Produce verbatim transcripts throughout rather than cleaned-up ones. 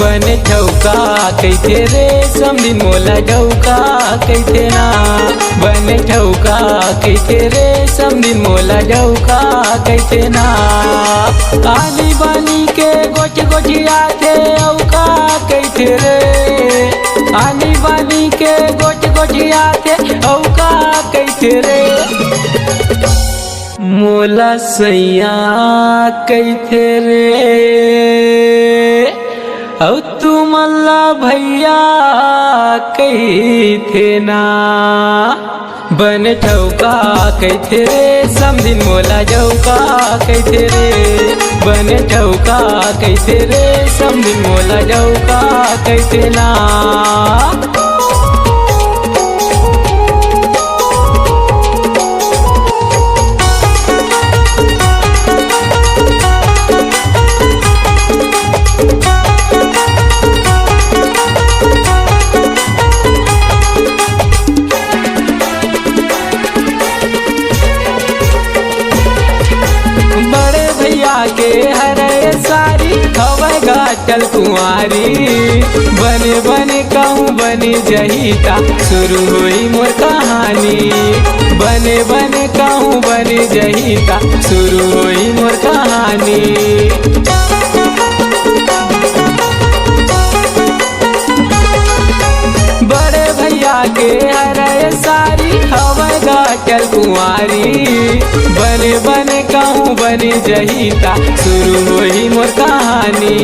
बने ठौका कहिथे रे, समधिन मोला डौका कहिथे ना। बने ठौका कहिथे रे, समधिन मोला डौका कहिथे ना। आनी बानी के गोठ गोठियाथे, अउ का कहिथे रे। आनी बानी के गोठ गोठियाथे, अउ का कहिथे रे। मोला सैया कहिथे रे, अउ तुमन ला भैया कहिथे ना। बने ठौका कहिथे रे, समधिन मोला डौका कहिथे रे। बने ठौका कहिथे रे, समधिन मोला डौका कहिथे ना। बड़े भैया के हरे सारी, हवय गा अटल कुंवारी। बने बने कहूँ बने जही ता, शुरू होई मोर कहानी। बने बने कहूँ बने जही ता, शुरू होई मोर कहानी। बड़े भैया के हरे सारी, हवय गा अटल कुंवारी। बने बने कहूँ बने जही ता, शुरू होही मोर कहानी।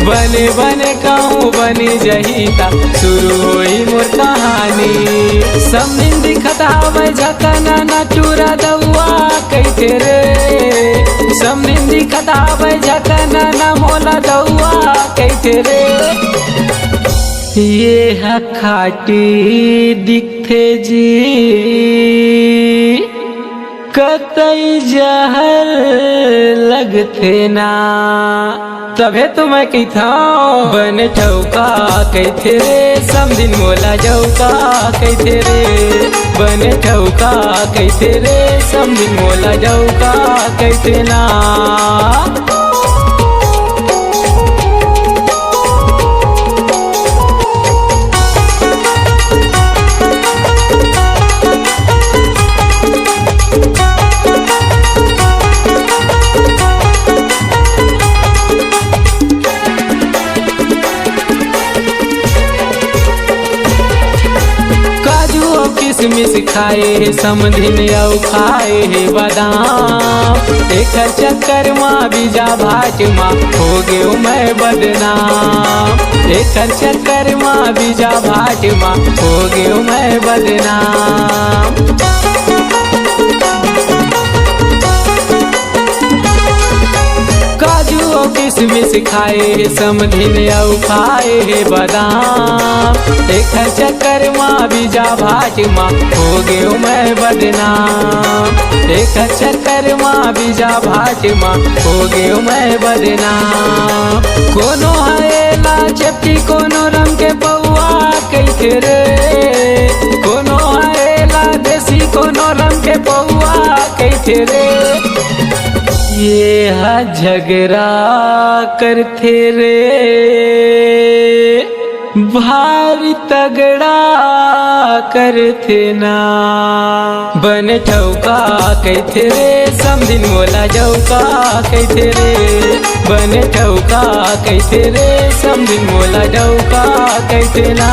बने बने कहूँ बने जही ता, शुरू होही मोर कहानी। समधिन दिखत हवय झकना ना चूरा दउआ कहिथे रे। समधिन दिखत हवय झकना ना मोला दउआ कहिथे रे। ये ह खाटी दिखथे जी, कतई जहर लगथे ना। तभे तो मैं कहिथंव, बने ठौका कहिथे रे, समधिन मोला डौका कहिथे रे। बने ठौका कहिथे रे, समधिन मोला डौका कहिथे ना। काजू अउ किसमिस खाए हे समधिन अउ खाए हे बादाम। एखर चक्कर मा बीजा भाट मा हो गेव मैं बदनाम। एखर चक्कर मा बीजा भाट मा हो गेव मैं बदनाम। काजू अउ किसमिस खाए हे समधिन अउ खाए हे बादाम। एखर चक्कर मा बीजा भाट मा हो गेव मैं बदनाम। एखर चक्कर मा बीजा भाट मा हो गेव मैं बदनाम। कोनो ह एला चपटी, कोनो रंग के पौआ कहिथे रे। कोनो ह एला देसी, कोनो रंग के पौआ कहिथे रे। ये ह झगरा करथे रे, भारी तगड़ा करथे ना। बने ठौका कहिथे रे, समधिन मोला डौका कहिथे रे। बने ठौका कहिथे रे, समधिन मोला डौका कहिथे ना।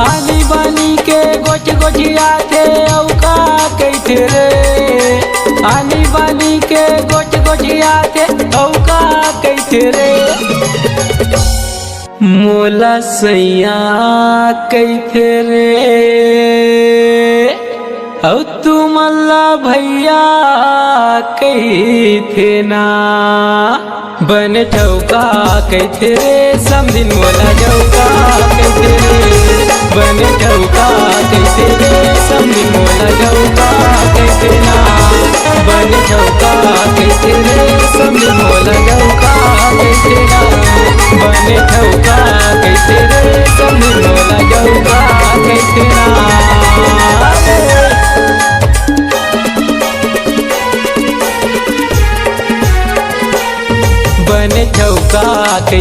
आनी बानी के गोठ गोठियाथे, अउ का कहिथे रे। आनी बानी के गोठ गोठियाथे, अउ का कहिथे रे। मोला सैया कहिथे रे, अउ तुमन ला भैया कहिथे ना। बने ठौका कहिथे रे, समधिन मोला डौका कहिथे रे। का कइसे रे समधी मोला गऊ का कइसे ना, बने झऊ का कइसे रे समधी मोला गऊ का कइसे ना, बने झऊ का कइसे रे समधी मोला गऊ का